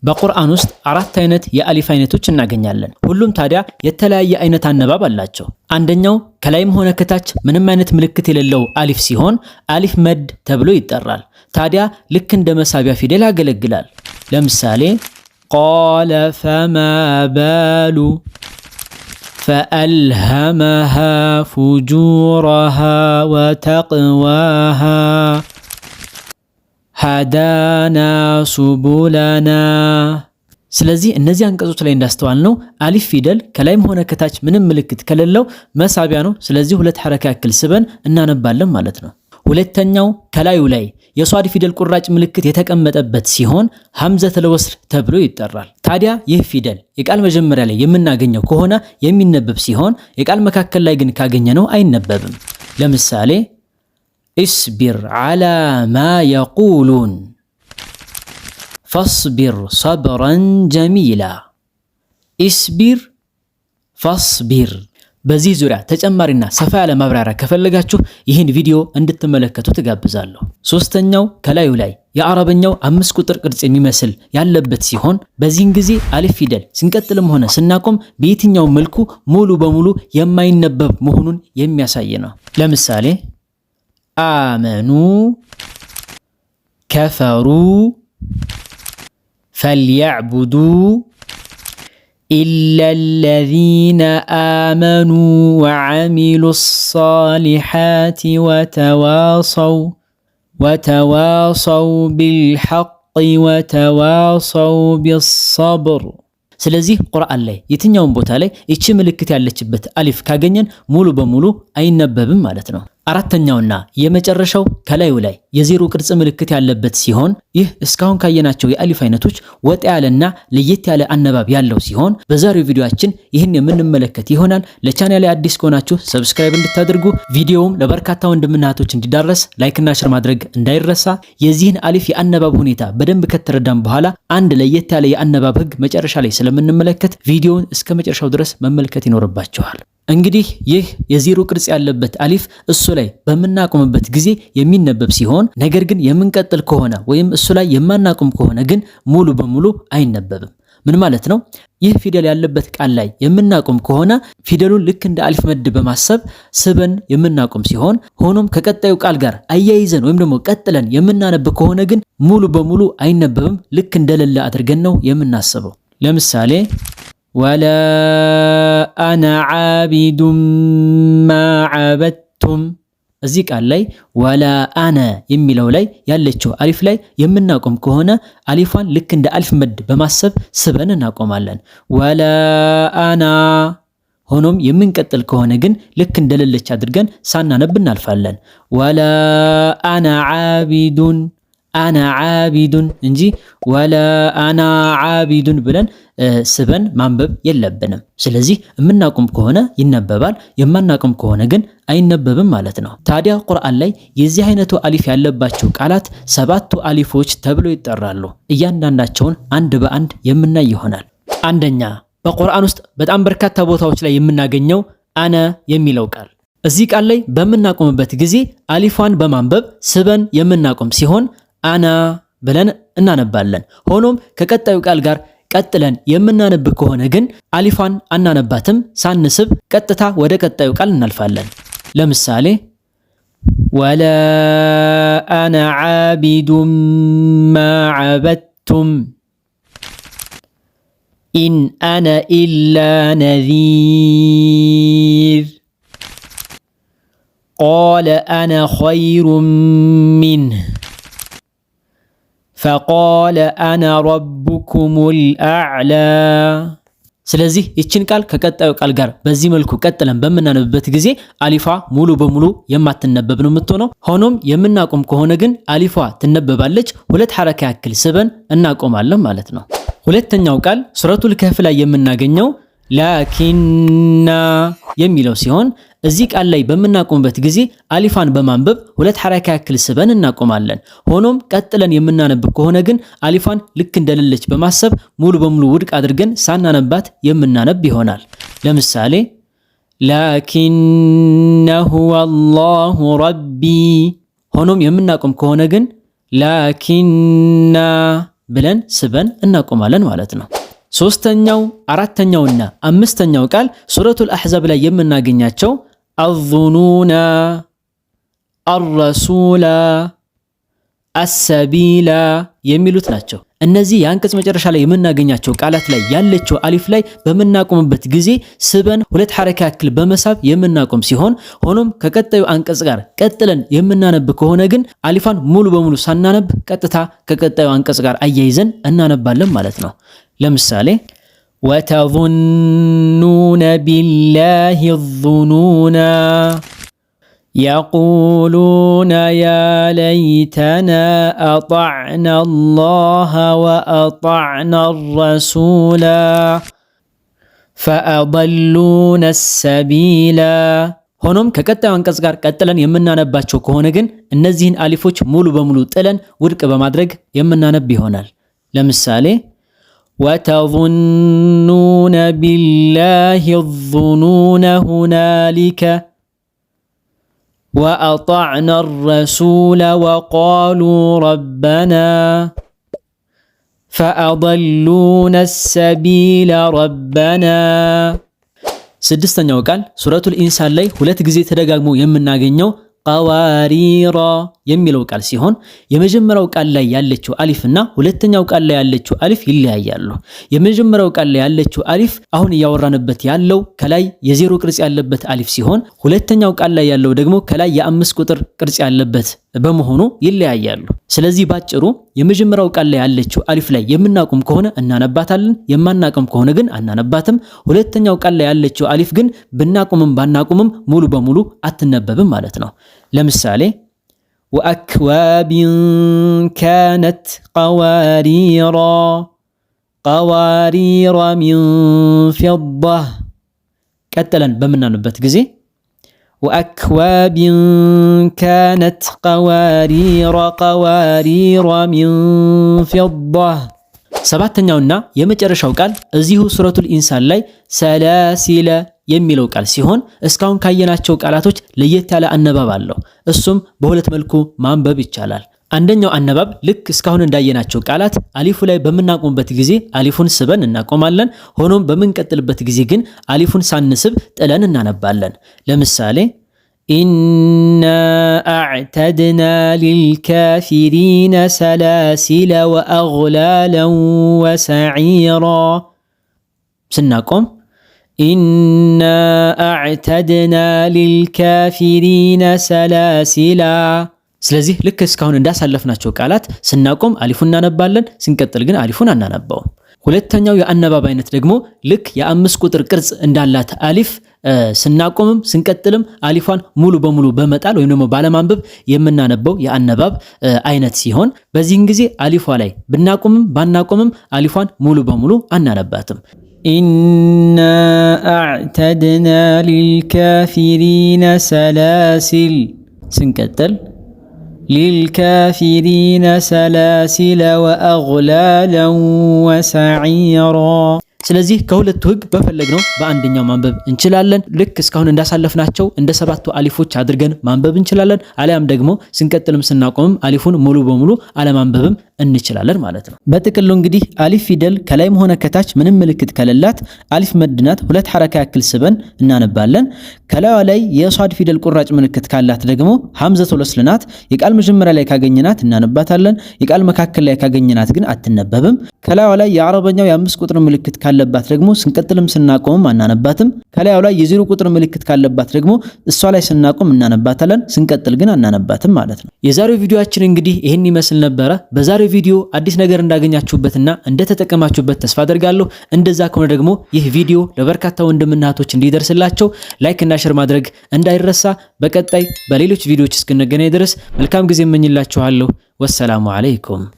በቁርአን ውስጥ አራት አይነት የአሊፍ አይነቶች እናገኛለን። ሁሉም ታዲያ የተለያየ አይነት አነባብ አላቸው። አንደኛው ከላይም ሆነ ከታች ምንም አይነት ምልክት የሌለው አሊፍ ሲሆን አሊፍ መድ ተብሎ ይጠራል። ታዲያ ልክ እንደ መሳቢያ ፊደል ያገለግላል። ለምሳሌ قال فما بال፣ فألهمها فجورها وتقواها፣ هدانا سبلنا። ስለዚህ እነዚህ አንቀጾች ላይ እንዳስተዋልነው አሊፍ ፊደል ከላይም ሆነ ከታች ምንም ምልክት ከሌለው መሳቢያ ነው። ስለዚህ ሁለት ሐረካ ያክል ስበን እናነባለን ማለት ነው። ሁለተኛው ከላዩ ላይ የሷድ ፊደል ቁራጭ ምልክት የተቀመጠበት ሲሆን ሐምዘተል ወስል ተብሎ ይጠራል። ታዲያ ይህ ፊደል የቃል መጀመሪያ ላይ የምናገኘው ከሆነ የሚነበብ ሲሆን የቃል መካከል ላይ ግን ካገኘነው አይነበብም። ለምሳሌ اصبر على ما يقولون፣ فاصبر صبرا جميلا፣ اصبر فاصبر። በዚህ ዙሪያ ተጨማሪና ሰፋ ያለ ማብራሪያ ከፈለጋችሁ ይህን ቪዲዮ እንድትመለከቱ ትጋብዛለሁ። ሶስተኛው ከላዩ ላይ የአረበኛው 5 ቁጥር ቅርጽ የሚመስል ያለበት ሲሆን በዚህን ጊዜ አሊፍ ፊደል ስንቀጥልም ሆነ ስናቆም በየትኛው መልኩ ሙሉ በሙሉ የማይነበብ መሆኑን የሚያሳይ ነው። ለምሳሌ آمنوا፣ كفروا፣ فليعبدوا፣ إلا الذين آمنوا وعملوا الصالحات وتواصوا بالحق وتواصوا بالصبر። ስለዚህ ቁርአን ላይ የትኛውን ቦታ ላይ ይቺ ምልክት ያለችበት አሊፍ ካገኘን ሙሉ በሙሉ አይነበብም ማለት ነው። አራተኛውና የመጨረሻው ከላዩ ላይ የዜሮ ቅርጽ ምልክት ያለበት ሲሆን ይህ እስካሁን ካየናቸው የአሊፍ አይነቶች ወጣ ያለና ለየት ያለ አነባብ ያለው ሲሆን በዛሬው ቪዲዮአችን ይህን የምንመለከት ይሆናል። ለቻናሌ አዲስ ከሆናችሁ subscribe እንድታደርጉ፣ ቪዲዮውም ለበርካታ ወንድምና እህቶች እንዲዳረስ like ና share ማድረግ እንዳይረሳ። የዚህን አሊፍ የአነባብ ሁኔታ በደንብ ከተረዳን በኋላ አንድ ለየት ያለ የአነባብ ህግ መጨረሻ ላይ ስለምንመለከት ቪዲዮውን እስከ መጨረሻው ድረስ መመልከት ይኖርባችኋል። እንግዲህ ይህ የዜሮ ቅርጽ ያለበት አሊፍ እሱ ላይ በምናቆምበት ጊዜ የሚነበብ ሲሆን ነገር ግን የምንቀጥል ከሆነ ወይም እሱ ላይ የማናቆም ከሆነ ግን ሙሉ በሙሉ አይነበብም። ምን ማለት ነው? ይህ ፊደል ያለበት ቃል ላይ የምናቆም ከሆነ ፊደሉን ልክ እንደ አሊፍ መድ በማሰብ ስበን የምናቆም ሲሆን ሆኖም ከቀጣዩ ቃል ጋር አያይዘን ወይም ደግሞ ቀጥለን የምናነብ ከሆነ ግን ሙሉ በሙሉ አይነበብም። ልክ እንደሌለ አድርገን ነው የምናስበው። ለምሳሌ ولا أنا عابد ما عبدتم። እዚህ ቃል ላይ ولا أنا የሚለው ላይ ያለችው አሊፍ ላይ የምናቆም ከሆነ አሊፏን ልክ እንደ አሊፍ መድ በማሰብ ስበን እናቆማለን። ولا أنا። ሆኖም የምንቀጥል ከሆነ ግን ልክ እንደሌለች አድርገን ሳናነብ እናልፋለን። ولا أنا عابد፣ أنا عابد እንጂ ولا أنا عابد ብለን ስበን ማንበብ የለብንም። ስለዚህ የምናቆም ከሆነ ይነበባል፣ የማናቆም ከሆነ ግን አይነበብም ማለት ነው። ታዲያ ቁርአን ላይ የዚህ አይነቱ አሊፍ ያለባቸው ቃላት ሰባቱ አሊፎች ተብለው ይጠራሉ። እያንዳንዳቸውን አንድ በአንድ የምናይ ይሆናል። አንደኛ፣ በቁርአን ውስጥ በጣም በርካታ ቦታዎች ላይ የምናገኘው أنا የሚለው ቃል። እዚህ ቃል ላይ በምናቆምበት ጊዜ አሊፏን በማንበብ ስበን የምናቆም ሲሆን أنا ብለን እናነባለን። ሆኖም ከቀጣዩ ቃል ጋር ቀጥለን የምናነብ ከሆነ ግን አሊፏን አናነባትም፣ ሳንስብ ቀጥታ ወደ ቀጣዩ ቃል እናልፋለን። ለምሳሌ ولا أنا عابد ما عبدتم፣ إن أنا إلا نذير፣ قال أنا خير منه፣ فقال أنا ربكم الأعلى። ስለዚህ ይችን ቃል ከቀጣዩ ቃል ጋር በዚህ መልኩ ቀጥለን በምናነብበት ጊዜ አሊፏ ሙሉ በሙሉ የማትነበብ ነው የምትሆነው። ሆኖም የምናቆም ከሆነ ግን አሊፏ ትነበባለች። ሁለት ሐረካ ያክል ስበን እናቆማለን ማለት ነው። ሁለተኛው ቃል ሱረቱል ከህፍ ላይ የምናገኘው لكنا የሚለው ሲሆን እዚህ ቃል ላይ በምናቆምበት ጊዜ አሊፏን በማንበብ ሁለት ሐረካ ያክል ስበን እናቆማለን። ሆኖም ቀጥለን የምናነብ ከሆነ ግን አሊፏን ልክ እንደሌለች በማሰብ ሙሉ በሙሉ ውድቅ አድርገን ሳናነባት የምናነብ ይሆናል። ለምሳሌ لكن هو الله ربي። ሆኖም የምናቆም ከሆነ ግን لكنا ብለን ስበን እናቆማለን ማለት ነው። ሶስተኛው፣ አራተኛውና አምስተኛው ቃል ሱረቱል አሕዛብ ላይ የምናገኛቸው الظنونا፣ الرسولا፣ السبيلا የሚሉት ናቸው። እነዚህ የአንቀጽ መጨረሻ ላይ የምናገኛቸው ቃላት ላይ ያለችው አሊፍ ላይ በምናቆምበት ጊዜ ስበን ሁለት ሐረካ ያክል በመሳብ የምናቆም ሲሆን ሆኖም ከቀጣዩ አንቀጽ ጋር ቀጥለን የምናነብ ከሆነ ግን አሊፏን ሙሉ በሙሉ ሳናነብ ቀጥታ ከቀጣዩ አንቀጽ ጋር አያይዘን እናነባለን ማለት ነው። ለምሳሌ وتظنون بالله الظنونا يقولون يا ليتنا أطعنا الله وأطعنا الرسولا فأضلونا السبيلا። ሆኖም ከቀጣዩ አንቀጽ ጋር ቀጥለን የምናነባቸው ከሆነ ግን እነዚህን አሊፎች ሙሉ በሙሉ ጥለን ውድቅ በማድረግ የምናነብ ይሆናል። ለምሳሌ وتظنون بالله الظنون هنالك وأطعنا الرسول وقالوا ربنا فأضلونا السبيل ربنا። ስድስተኛው ቃል ሱረቱል ኢንሳን ላይ ሁለት ጊዜ ተደጋግሞ የምናገኘው قوارير የሚለው ቃል ሲሆን የመጀመሪያው ቃል ላይ ያለችው አሊፍ እና ሁለተኛው ቃል ላይ ያለችው አሊፍ ይለያያሉ። የመጀመሪያው ቃል ላይ ያለችው አሊፍ አሁን እያወራንበት ያለው ከላይ የዜሮ ቅርጽ ያለበት አሊፍ ሲሆን ሁለተኛው ቃል ላይ ያለው ደግሞ ከላይ የአምስት ቁጥር ቅርጽ ያለበት በመሆኑ ይለያያሉ። ስለዚህ ባጭሩ የመጀመሪያው ቃል ላይ ያለችው አሊፍ ላይ የምናቆም ከሆነ እናነባታለን፣ የማናቆም ከሆነ ግን አናነባትም። ሁለተኛው ቃል ላይ ያለችው አሊፍ ግን ብናቆምም ባናቆምም ሙሉ በሙሉ አትነበብም ማለት ነው። ለምሳሌ وأكواب كانت قواريرا قوارير من فضة ቀጥለን በምናነብበት ጊዜ وأكواب كانت قوارير قوارير من فضة። ሰባተኛውና የመጨረሻው ቃል እዚሁ ሱረቱል ኢንሳን ላይ سلاسل የሚለው ቃል ሲሆን እስካሁን ካየናቸው ቃላቶች ለየት ያለ አነባብ አለው። እሱም በሁለት መልኩ ማንበብ ይቻላል። አንደኛው አነባብ ልክ እስካሁን እንዳየናቸው ቃላት አሊፉ ላይ በምናቆምበት ጊዜ አሊፉን ስበን እናቆማለን። ሆኖም በምንቀጥልበት ጊዜ ግን አሊፉን ሳንስብ ጥለን እናነባለን። ለምሳሌ إنا أعتدنا للكافرين سلاسل وأغلالا وسعيرا ስናቆም إنا أعتدنا للكافرين سلاسلا። ስለዚህ ልክ እስካሁን እንዳሳለፍናቸው ቃላት ስናቆም አሊፉን እናነባለን፣ ስንቀጥል ግን አሊፉን አናነባውም። ሁለተኛው የአነባብ አይነት ደግሞ ልክ የአምስት ቁጥር ቅርጽ እንዳላት አሊፍ ስናቆምም ስንቀጥልም አሊፏን ሙሉ በሙሉ በመጣል ወይም ደግሞ ባለማንበብ የምናነበው የአነባብ አይነት ሲሆን በዚህን ጊዜ አሊፏ ላይ ብናቆምም ባናቆምም አሊፏን ሙሉ በሙሉ አናነባትም። إنا أعتدنا للكافرين سلاسل ስንቀጥል للكافرين سلاسل وأغلالا وسعيرا። ስለዚህ ከሁለቱ ህግ በፈለግነው በአንደኛው ማንበብ እንችላለን። ልክ እስካሁን እንዳሳለፍናቸው እንደ ሰባቱ አሊፎች አድርገን ማንበብ እንችላለን። አሊያም ደግሞ ስንቀጥልም ስናቆምም አሊፉን ሙሉ በሙሉ አለማንበብም እንችላለን ማለት ነው። በጥቅሉ እንግዲህ አሊፍ ፊደል ከላይም ሆነ ከታች ምንም ምልክት ከሌላት አሊፍ መድናት ሁለት ሐረካ ያክል ስበን እናነባለን። ከላይዋ ላይ የሷድ ፊደል ቁራጭ ምልክት ካላት ደግሞ ሐምዘቱል ወስል ናት። የቃል መጀመሪያ ላይ ካገኘናት እናነባታለን። የቃል መካከል ላይ ካገኘናት ግን አትነበብም። ከላይዋ ላይ የአረበኛው የአምስት ቁጥር ምልክት ካለባት ደግሞ ስንቀጥልም ስናቆምም አናነባትም። ከላይዋ ላይ የዜሮ ቁጥር ምልክት ካለባት ደግሞ እሷ ላይ ስናቆም እናነባታለን፣ ስንቀጥል ግን አናነባትም ማለት ነው። የዛሬው ቪዲዮአችን እንግዲህ ይህን ይመስል ነበረ። በዛሬው ቪዲዮ አዲስ ነገር እንዳገኛችሁበትና እንደተጠቀማችሁበት ተስፋ አደርጋለሁ። እንደዛ ከሆነ ደግሞ ይህ ቪዲዮ ለበርካታ ወንድምና እህቶች እንዲደርስላቸው like እና share ማድረግ እንዳይረሳ። በቀጣይ በሌሎች ቪዲዮዎች እስክንገናኝ ድረስ መልካም ጊዜ እመኝላችኋለሁ። والسلام عليكم።